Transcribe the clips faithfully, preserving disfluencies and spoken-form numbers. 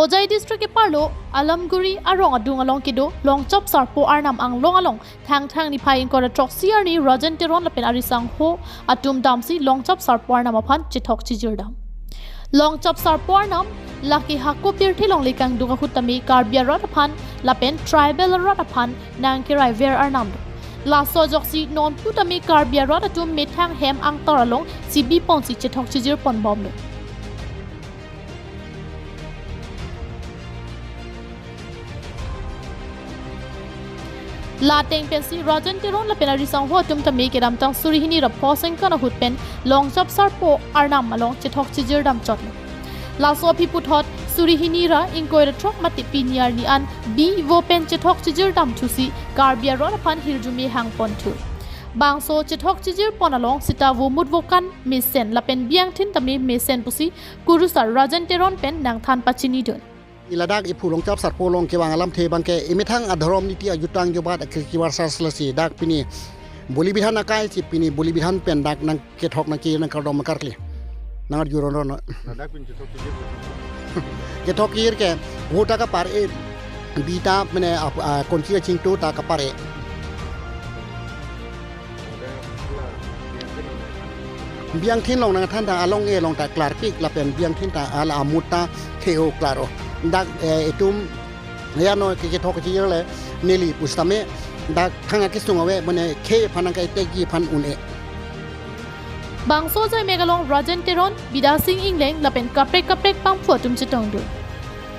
Hojai district keparlo Alamguri arong adung along kedo Longchop Sarpo Arnam anglong along Thangthang niphai ingkoi ra throksi arni Rajen Teron lapen arisangho atum damsi Longchop Sarpo Arnam aphan chethok chijir dam. Longchop Sarpo Arnam lake hako pirthe longle kangdung ahut tame Karbi arat aphan lapen tribal arat aphan nangkeraiver arnam do. Laso ajoksi nonpu tame Karbi arat atum methang hem angtar along chibi ponsi chethok chijir ponbomlo. La ateng pensi Rajen Teron lapen arisangho atum tame kedamtang suri hini ra phongo ingkoi ahut pen Longchop Sarpo Arnam along chethok chijir dam chotlo. Laso aphi puthot suri hini ra ingkoi ra throk mate pini arni an bi vo pen chethok chijir dam thusi Karbi arat aphan hirjume hang ponthu. Bangso chethok chijir pon along sita vomut vokan mesen lapen biangthin tame mesen pusi kurusar Rajen Teron pen nangthan pachinidun. Ladak iphu Longchop Sarpo along kevang alamthe abangke emethang adhorom niti ajutang jobat akri kiwar sars lasi dak pini boli bidhan akai si pini boli bidhan pen dak nangkethok nangke nangkardom karkli. Nangarju ronron. Ladak pini chethok chijir. Chethok chijir ke vote ta kapar-e, bi ta mane ap-, ah, konchi achingtu ta kapar-e. Biangthin along nangthan ta along e along ta klarpik lapen biangthin ta ala amut ta theo klaro. Dak, eh, itum ya no ke kethok chijir le neli pusitame dak thang akesung ave mane khei aphan nangkaitekji aphan un-e. Bangso ajai mek along Rajen Teron, Bidya Sing Engleng lapen kaprek kaprek bangphu atum chetongdun.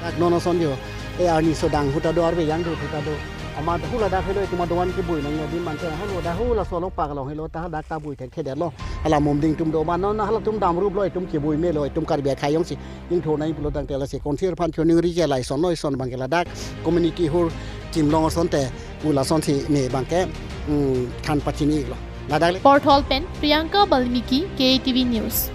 Dak non ason jo. E arni sodang huta do arve yang do huta do. Amat hula dak helo itum adovan kebui nang ya din mante halo dak hula solo pak along helo ta dak ta bui thekthedetlo. Hala Mumding atum do ma non halatum damrup lo itum kebui melo itum Karbi akhei jongsi. Ingthor nai pulo tangte lasi konsir phan choningri ke lason noi son abangke ladak community hall chimlong asonte pu lasonsi ne abangke, mm, than pachinilo. Ladak le. Porthol pen Priyanka Balmiki, K T V News.